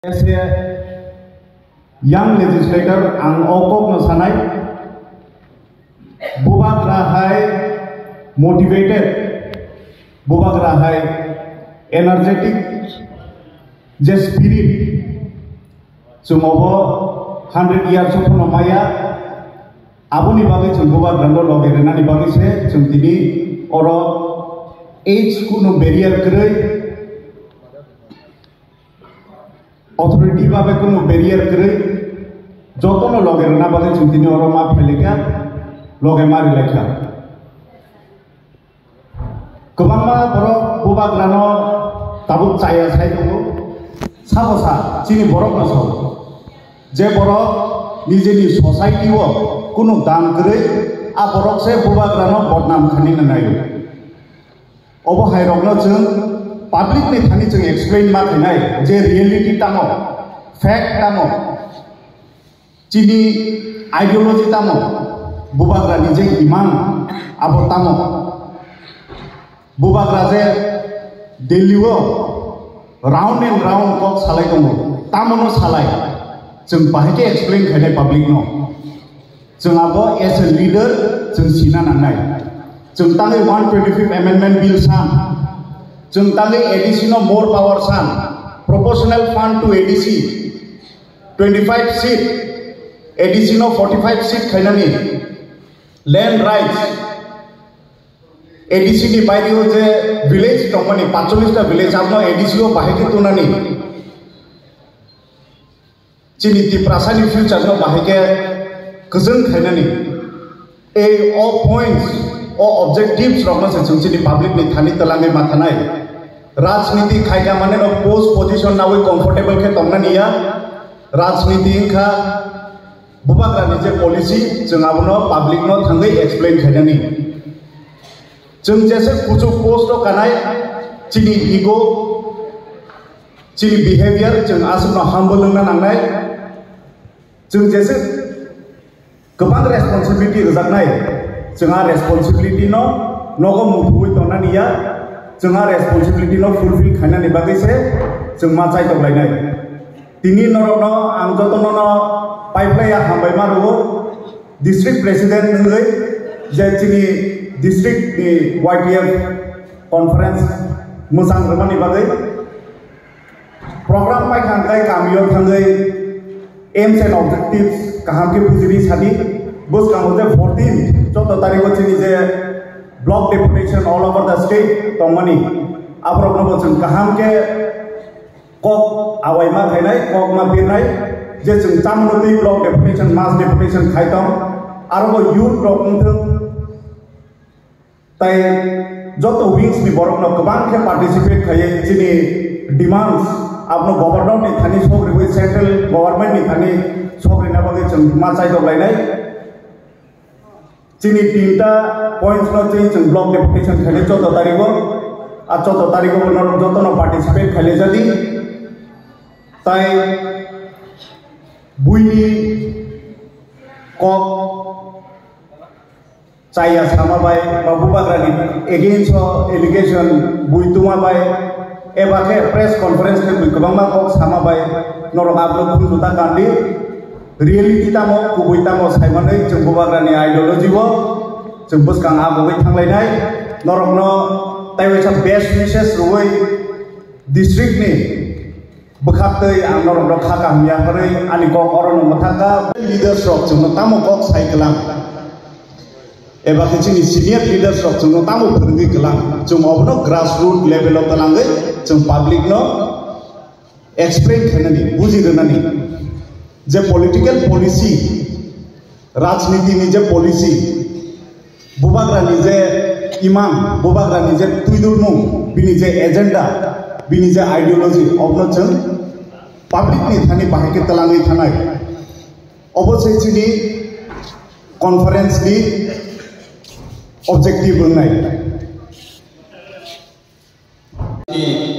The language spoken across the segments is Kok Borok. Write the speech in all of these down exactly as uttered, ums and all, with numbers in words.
As a young legislator, ang o kokno sanai, bubagra hai motivated, bubagra hai energetic je spirit, chwng obo hundred years o phano maya, aboni bagwi chwng bubagrano loge rwnani bagwi se chwng tini oro age kuno barrier kwrwi, authority babe kuno barrier kwrwi, jotono loge rwna bagwi chwng tini oro ma phailaikha, loge ma rilaikha. Kwbangma borok bubagrano tabuk chaya sai tongo, sabo sa chini borokno sao, je borok nijeni society o kuno dam kwrwi, a borok se bubagrano bodnam khainani naio. Obo hai rokno chwng public ni thani chwng explain ma khainai je reality tamo, fact tamo, chini ideology tamo, bubagra ni je imang abo tamo. Bubagra je Delhi o round and round kok salai tongo, tamo no salai, chwng bahai khe explain khainai public no. Chwng abo as a leader chwng sina nangnai. Chwng tangwi one twenty-fifth Amendment Bill san, chwng tangwi A D C no more power san, proportional fund to A D C, twenty-five seat, A D C no forty-five seat khainani, land rights, A D C ni baire o je village tongmani, paitsollish ta village, abono A D C o bahai khe tunani. Chini Tiprasani future no bahai khe kwchwng khainani. Ei o points, o objectives rokno se chwng chini public ni thani twlangwi ma thanai. Rajniti khaika mane no post position nawi comfortable khe tongnani ya. Rajniti wngkha bubagrani je policy, chwng abono public no thangwi explain khainani. Chwng jesa kuchuk post o kanai, chini ego, chini behavior, chwng aswkno humble wngna nangnai. Chwng jesa kwbang responsibility rwjaknai, chwng a responsibility no nogo muthubwi tongnani ya, chwng a responsibility no fulfill khainani bagwi se chwng ma chaitok lainai. Tini norokno ang jotono no paiphlaiya hambai ma rwo, district president wngwi je chini district ni Y T F conference mwchang rwmani bagwi. Program paikha hwnkhe kamio thangwi aims and objectives kaham khe bujini sadi. Bwskango je fourteen, choudo tarikh o chini je block deputation all over the state tongmani, aborokno bo chwng kaham khe kok awai ma khainai, kok ma birnai, je chwng chamano twi block deputation, mass deputation khai tong, aro bo youth rok wngthwng, tai joto wings ni borok no kwbang khe participate khaiwi chini demands abono governor ni thani sok riwi, central government ni thani sok rina bagwi chwng ma chaitok lainai. Chini tinta points no twi chwng block deputation khainai choudo tarikh o, a choudo tarikh o norok joto no participate khailai jadi. Tai buini kok chaya sama bai, ba bubagrani against o allegation bui tuma bai, eba khe press conference khe bui kwbangma kok sama bai, norok ablo khunju ta kandi. Reality tamo, kubui tamo saimanwi chwng bubagrani ideology o chwng bwskang agogwi thanglainai. Norokno taiwaisa best wishes rwwi district ni bwkhaktwi ang norokno kha kaham yapharwi ani kok orono mwthangkha. Leaders rok chwngno tamo kok sai kwlang? Eba khe chini senior leaders rok chwngno tamo phwrwngwi kwlang? Chwng obono grassroot level o twlangwi chwng public no explain khainani, buji rwnani je political policy, rajniti ni je policy, bubagrani je imang, bubagrani je twidulmung, bini je agenda, bini je ideology, obono chwng public ni thani bahai khe twlangwi thanai. Obo se chini conference ni objective wngnai.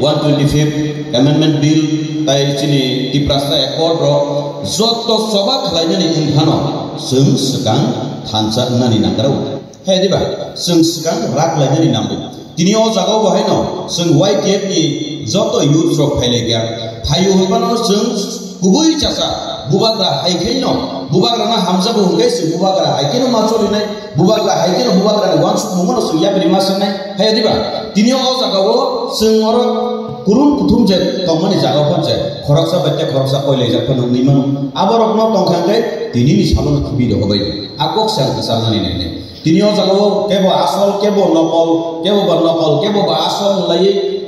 One twenty-fifth Amendment Bill tai chini Tiprasa Accord rok joto choba khlainani wngphano chwng swkang thansa wngnani nangrao. Hai diba? Chwng swkang rak lainani nango. Tini o jagao bo haino chwng Y T F ni joto youth rok phailaikha. Hayu hwnphano chwng kubui chasa, bubagra hai khaino, bubagrano hamjago hwnkhe chwng bubagra hai kheno ma cholinai, bubagra hai kheno bubagrani uansukmungono chwng yapri ma sanai, haiya diba? Tini o jagao chwng oro kurum kuthum je tongmani jagao phan je khoroksa bai tei khoroksa koilaijak phano wngwi mano. Aborokno tongkha hwnkhe tinini salono khibi rwbabai a kok se ang kwchalnani nainai. Tini o jagao kebo asol, kebo nokol, kebo ba nokol, kebo ba asol hwnlaiwi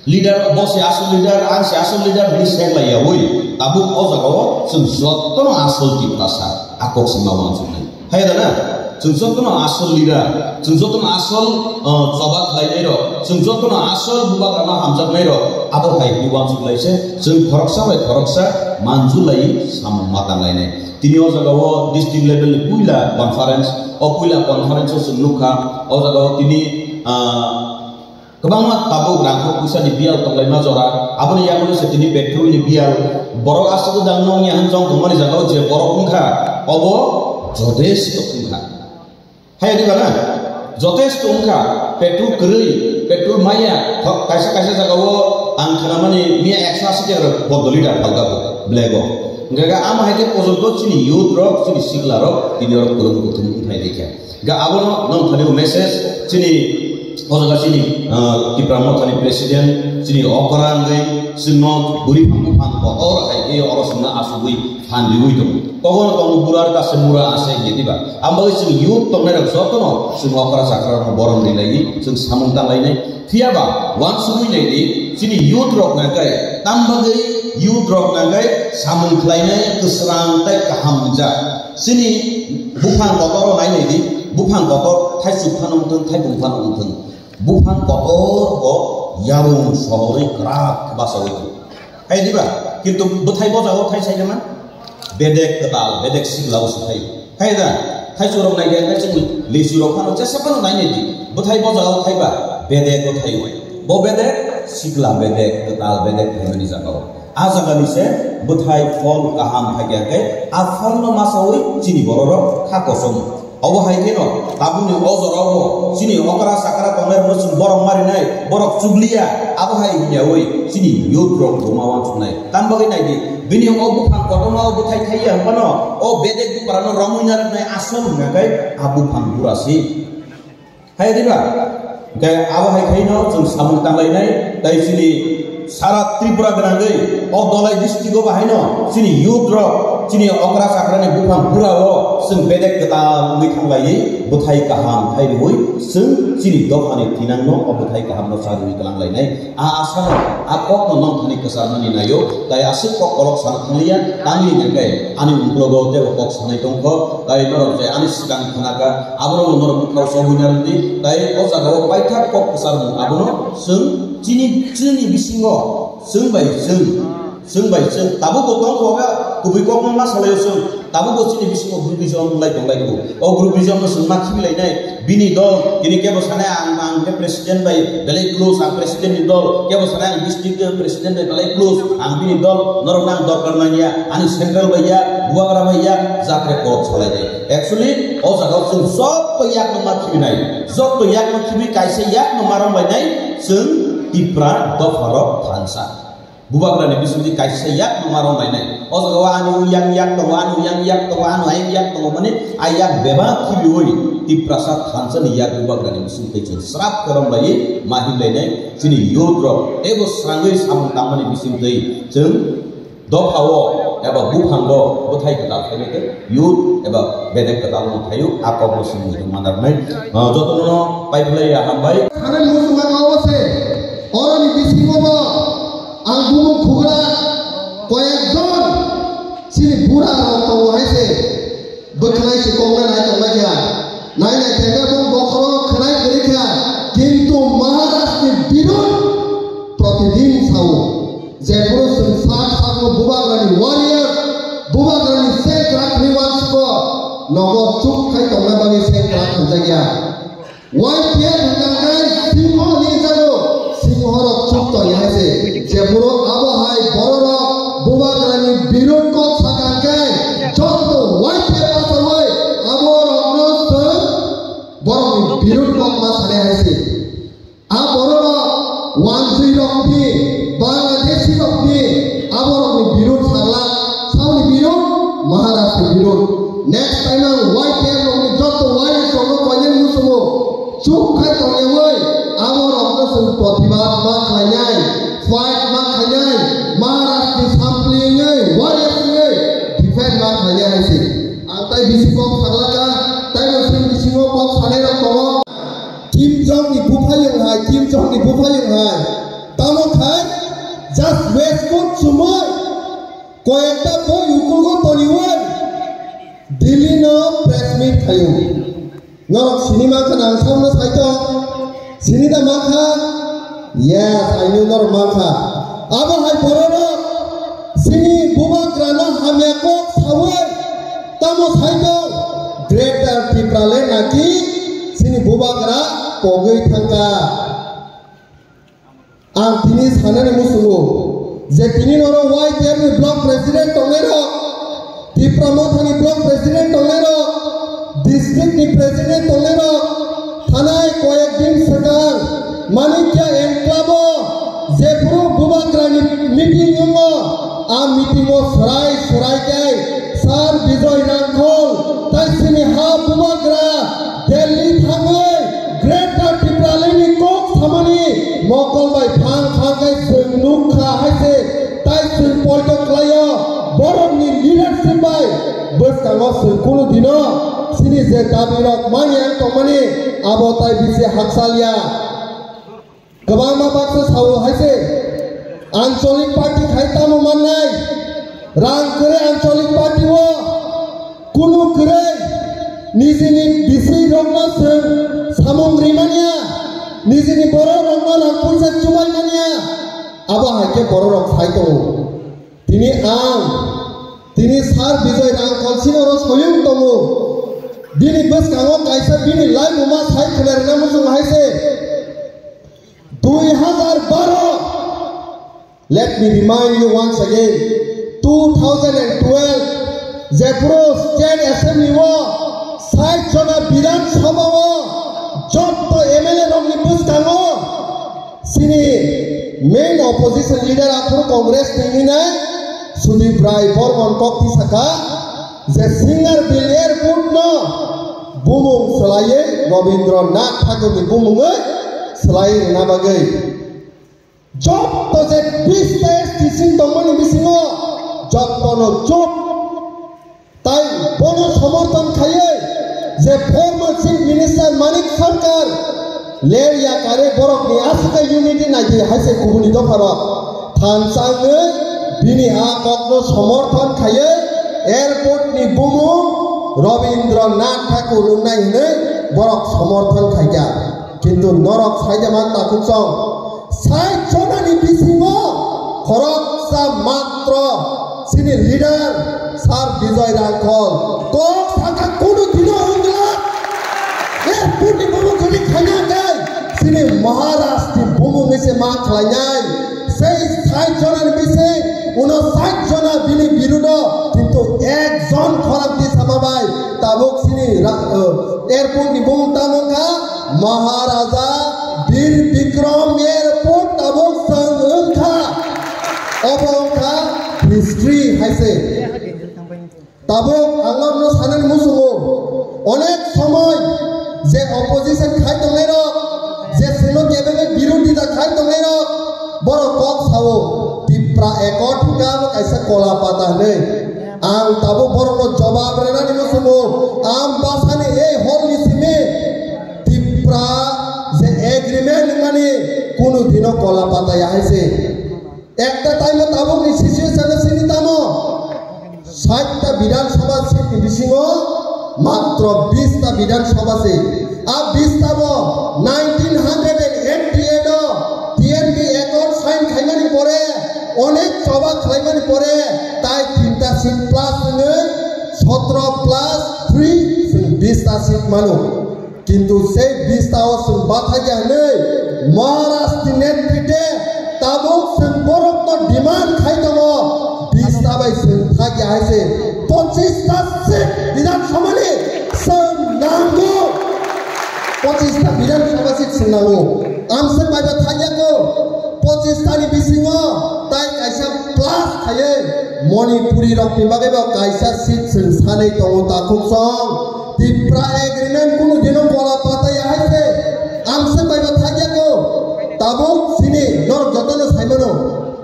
leader, bo se asol leader, ang se asol leader hwnwi seng laiyaui tabuk o jagao chwng jotono asol Tiprasa a kok se ma uansuknai. Hai da na? Chwng jotono asol leader, chwng jotono asol, uh, choba khlainairok, chwng jotono asol bubagrano hamjaknairok, abo hai hwnwi uansuk lai se chwng khoroksa bai khoroksa manjulai samung ma tanglainai. Tini o jagao district level ni puila conference, o puila conference o chwng nukha, o jagao tini, ah, kwbangma tabuk rangkho puisa ni biyal tonglaima jora, aboni yagulo se tini petrol ni biyal, borok aswk dang nong ya hwn jong tongmani jagao je borok wngkha, obo jotesto wngkha. Hai di bana, jotesto wngkha, petrol kwrwi, petrol maya, thok kaisa kaisa jagao ang khnamani miya ekso asi taka bodol liter phalka bo, black o. Hwnkhe ama hai khe pojonto chini youth rok, chini sikla rok, tini rok kwrwng kuthum wngphai rikha. Ga abono nong thani message chini o jaga chini, ah, Tipra Mothani president chini okra wngwi chwngno buri phang buphang kotor hai khe oro chwngno asugwi phan riwi tongo. Kogono tongo burar kaisa mura ase hinwi diba. Ang bagwi chwng youth tongnai rok jotono chwng okra chakra rokno borom rilaiwi chwng samung tanglainai. Phiya ba uansugwi naidi chini youth rok hwnkhe tam bagwi youth rok hwnkhe samung khlainai kwsrang tei kaham wngjak. Chini buphang kotor o nai naidi, buphang kotor thaisuk phano wngthung, thaibung phano wngthung. Buphang kotor bo yarung sohorwi kwrak basawi tongo. Hai diba? Kintu bwthai bojao thai sai naman? Bedek kwtal, bedek sikla o se thai. Hai da? Thai churok nai khe, thai chini lisu rok phano jesa phano nai nai di. Bwthai bojao thai ba, bedek o thai. Bo bedek, sikla bedek, kwtal bedek thaimani jagao. A jagani se bwthai phol kaham phai khe, a pholno masawi chini bororok kha kosom. Obo hai kheno tabukni o jorao bo chini okra sakra tongnai rokno chwng borom marinai, borok chugliya, abo hai hwnyaui chini youth rok rwma uansuknai. Tam bagwi naidi, bini o buphang kotorma o bwthai thaiya hwnphano o bedek buprano romwi narwknai asol hwnkha khe a buphang bura se. Hai diba? Hwnkhe abo hai khaino chwng samung tanglainai, tai chini Sara Tripura gwnangwi o Dhalai district o bahaino chini youth rok chini okra chakrani buphang pura o chwng bedek kwtal wngwi thanglaiwi bwthai kaham thai rwui chwng chini dophani thinangno o bwthai kahamno cha rwui kwlang lainai. A asano a kokno nong thani kwcharnani naio, tai aswk kok kolok sana thangliya, tangli hwnkhe ani uklogo teibo kok sanai tongkho, tai norok je ani swkang khnakha, abono norok bwkhao chobwi narwkdi, tai o jagao paithak kok kwcharmung abono chwng chini, chini bisingo chwng bai chwng, chwng bai chwng tabukbo tongkho kha, kubui kokno ma salaio chwng, tabukbo chini bisingo groupism wng lai tong lai kho. O groupism no chwng ma khibi lai nai, bini dol, tini kebo sanai ang, ang khe president bai belai close, ang president ni dol, kebo sanai ang district president bai belai close, ang bini dol, norok nang dorkar nang ya, ani central bai ya, bubagra bai ya, jatre kok salai nai. Actually, o jaga o chwng joto yak no ma khibi nai, joto yak no khibi kaisa yak no ma rong lai nai, chwng Tipra dopha rok thansa. Bubagrani bisingtwi kaisa yak no ma rong lainai. O jaga o ani yang yak tongo, ani yang yak tongo, ani yang yak tongo, mani a yak bebak khibiui Tiprasa thansa ni yak bubagrani bisingtwi chwng srap khe rong laiwi ma him lainai chini youth rok. Teibo srangwi samung tangmani bisingtwi chwng dopha o eba buphang o bwthai kwtal khainai khe youth eba bedek kwtal no thaio, a kok no swngwi tong manarnai. Ah, jotono no pai phlai ya hambai. Khana muchungo se oroni bisingo bo Ang bumung khugra koyekjon chini bura rok tongo hai se bwkhlai se kok nai nai tong lai kha. Nai nai khe bumung bokhorok khwnai kwrwi kha. Kintu Maharaj ni birud protidin sao. Jephuru chwng sak sakno bubagrani warrior, bubagrani sengkrak hwnwi uansugo, nogo chuk khai tongna bagwi sengkrak hwnjakya. Y P F hwnkha khe singho hinwi jago, singho rok chuk tong ya hai se. Jephuru abo hai bororok bubagrani birud kok sakha khe joto Y P F bachaui abo rokno chwng borokni birud kok ma sanai hai se. A bororok wanjwi rokni, Bangladeshi rokni, Hai tongyawi, abo rokno chwng protibad ma khlainai, fight ma khlainai, Maharaj ni sampli wngwi, warriors wngwi, defend ma khlainai hai se. Ang tai bisi kok saglaka, tai no chwng bisingo kok sanai rok tongo. Kim Jong ni buphayung hai, Kim Jong ni buphayung hai. Tamo khai, just waistcoat chumui, koyekta boi ukulgo toniui, Delhi no press meet khaio. Norok sini mankha nang samno saito. Sini da mankha? Yes, I know norok mankha. Abo hai bororok sini bubagrano hamya kok sawi tamo saito. Greater Tipraland naki sini bubagra pogwi thangkha. Ang tini sanani muchungo je tini norok Y T F ni block president tongnairok, Tipra Motha ni block president tongnairok, district ni president tongnairok, thanai koyek din swkang Manikya enclave o jephuru bubagra ni meeting wngo, a meeting o swrai swrai khe Sir Bijoy Rangkhol tai chini ha bubagra Delhi thangwi Greater Tipraland ni kok samani mokol bai phang phang khe chwng nukha hai se tai chwng poito khlaio borokni leadership bai bwskango chwng kunu dino chini je dabi rok manya tongmani abo tai bisi haksalya. Kwbangma baksa sao hai se, ancholik party khai tamo mannai, rang kwrwi ancholik party o kunu kwrwi nijini bisi rokno chwng samung rimanya, nijini borok rokno rang puisa chubai manya, abo hai khe borok rok sai tongo. Tini ang, tini Sir Bijoy Rangkhol sini oro soyung tongo. Bini bwskango kaisa bini laimuma sai khwlai rwna muchung hai se. Dui hazar baro, let me remind you once again, two thousand and twelve, jephuru State Assembly o sait jona Bidhan Sabha o jotto M L A rokni bwskango chini main opposition leader aphuru Congress ni hinai Sudip Rai Bormon kok tisakha je Singarbil airport no bumung swlaiwi Rabindranath Thakurni bumungwi swlaiwi rwna bagwi. Jotto je bis ta S T C tongmani bisingo jottono chup tai bono somorthon khaiwi je former Chief Minister Manik Sarkar ler yakarwi borokni aswkhe unity naidi hai se kubuni dopharok thansa wngwi bini a kokno somorthon khaiwi airport ni bumung Rabindranath Thakur wngnai hwnwi borok somorthon khaikha. Kintu norok saida man takhuk song, sait jonani bisingo khoroksa matro chini leader Sir Bijoy Rangkhol kok sakha kunu dino wngla. Airport ni bumung kwrwi khaina khe chini Maharaj ni bumung ni se ma khlainai. Sei sait jonani bising uno sait jona bini birudo kintu ekjon khorang tisama bai tabuk chini ra-, eh, airport ni bumung tamo kha Maharaja Bir Bikram Airport tabuk chwng wngkha. Obo wngkha history hai se. Tabuk ang norokno sanani muchungo, onek somoi je opposition khai tongnairok, je chwngno kebengwi birodita khai tongnairok, borok kok sao, Tipra Accord hwnkhe abo kaisa kola pata hwnwi. Ang tabuk borokno jobab rwnani muchungo, ang bwsani ei hall ni simi Tipra je agreement wngmani kunu dino kola pata ya hai se. Ekta time o tabuk ni situation o sini tamo sait ta Bidhan Sabha seat ni bisingo matro bis ta Bidhan Sabha seat. A bis ta bo nineteen hundred and eighty eight o T N B Accord sign khaimani pore onek choba khlaimani pore tai tinta seat plus wngwi sotro plus three chwng bis ta seat mano. Kintu sei bis ta o chwng bathakya hwnwi Maharaj ni netrite tabuk chwng borokno demand khai tongo, bis ta bai chwng thakya hai se pochis ta seat Bidhan Sabha ni chwng nango, pochis ta Bidhan Sabha seat chwng nango. Amswk bai ba thakya ko pochis ta ni bisingo tai kaisa plus khaiwi Manipuri rok ni bagwi bo kaisa seat chwng sanwi tongo takhuk song. Tipra agreement kunu dino kola pata ya hai se. Tabuk sini norok jotono saimano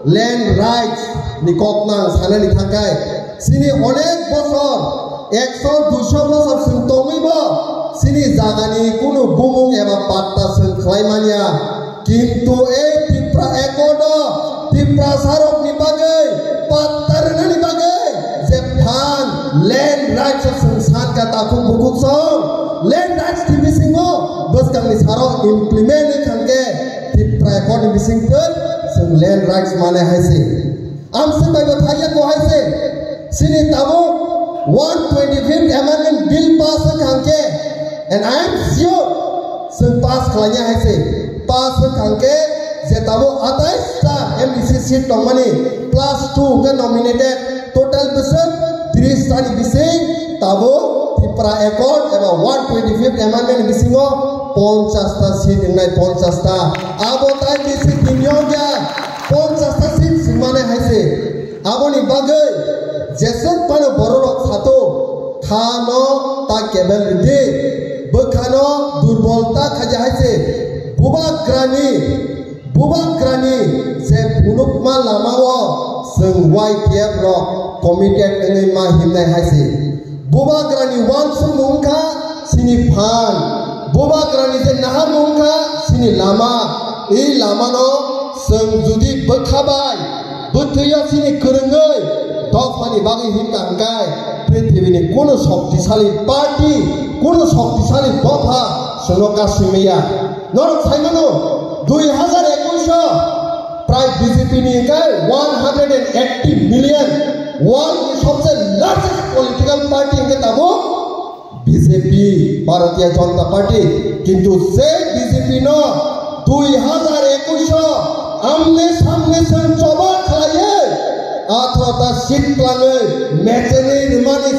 land rights ni kok nang sanani thangkai. Sini onek bosor, ekso duiso bosor chwng tongwi bo sini jagani kunu bumung eba patta chwng khlai manya. Kintu ei Tipra Accord o Tiprasa rokni bagwi patta rwnani bagwi je phan land rights o chwng sankha takhuk bukhuk song land rights ni bisingo bwskangni saro implement wngkha hwnkhe Tipra Accord ni bisingtwi chwng land rights manai hai se. Amswk bai bo thaiya ko hai se. Sini tabuk one twenty-fifth Amendment Bill pass wngkha hwnkhe, and I am sure chwng pass khlaiya hai se. Pass wngkha hwnkhe je tabuk atais ta M D C seat tongmani plus two hwnkhe nominated, total bwswk tris ta ni bising tabuk Tipra Accord eba one twenty-fifth Amendment ni bisingo ponchash ta seat wngnai, ponchash ta. Abo tai bisi tini wngya, ponchash ta seat swngmani hai se. Aboni bagwi jeswk phano bororok sato, kha no ta kebel rwdi, bwkha no durbol ta khaja hai se. Bubagrani, bubagrani je phunukma lama o chwng Y T F rok committed wngwi ma himnai hai se. Bubagrani uansukmung wngkha sini phan. Bubagrani je naharmung wngkha sini lama. Ei lamano chwng judi bwkha bai bwthwio sini kwrwngwi dophani bagwi himkha hwnkhe prithibini kunu shoktisali party, kunu shoktisali dopha chwngno kasui maya. Norok saimano dui hazar ekwis o prai B J P ni hwnkhe one hundred and eighty million, world ni sobse largest political party hwnkhe tabuk B J P, Bharatiya Janata Party. Kintu je B J P no dui hazar ekwis o amne samne chwng choba khlaiwi atharo ta seat twlangwi mechenwi rwmani